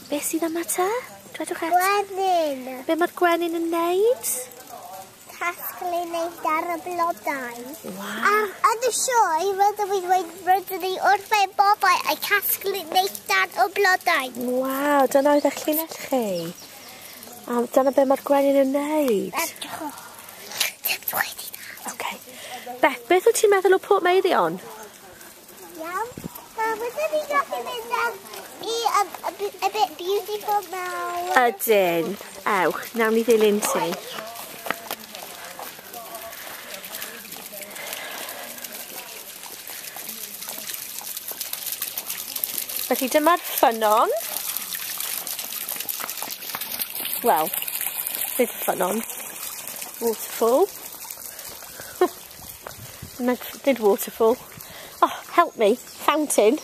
Beth sydd yma te? Dwedwch eto. Gwenyn. Be mae'r gwenyn yn neud? Casglu neidar y blodau. Waw. A yn y sioe, rydw i'n dweud rydyn ni wrth ein bobau a casglu neidar o blodau. Waw, dyna oedd eich llinell chi. A dyna be mae'r gwenyn yn neud. Edrychwch. Dim dweud i dad. Okay. Beth, beth wyt ti'n meddwl o Portmeirion? Iawn. Wel, rydyn ni'n gallu mynd am i a bit beautiful now. Ydyn. Ewch, nawn ni ddilyn ti. Felly dyma'r ffynnon. Wel, nid ffynnon. Waterfall. Nid waterfall. Oh, help me. Fountain.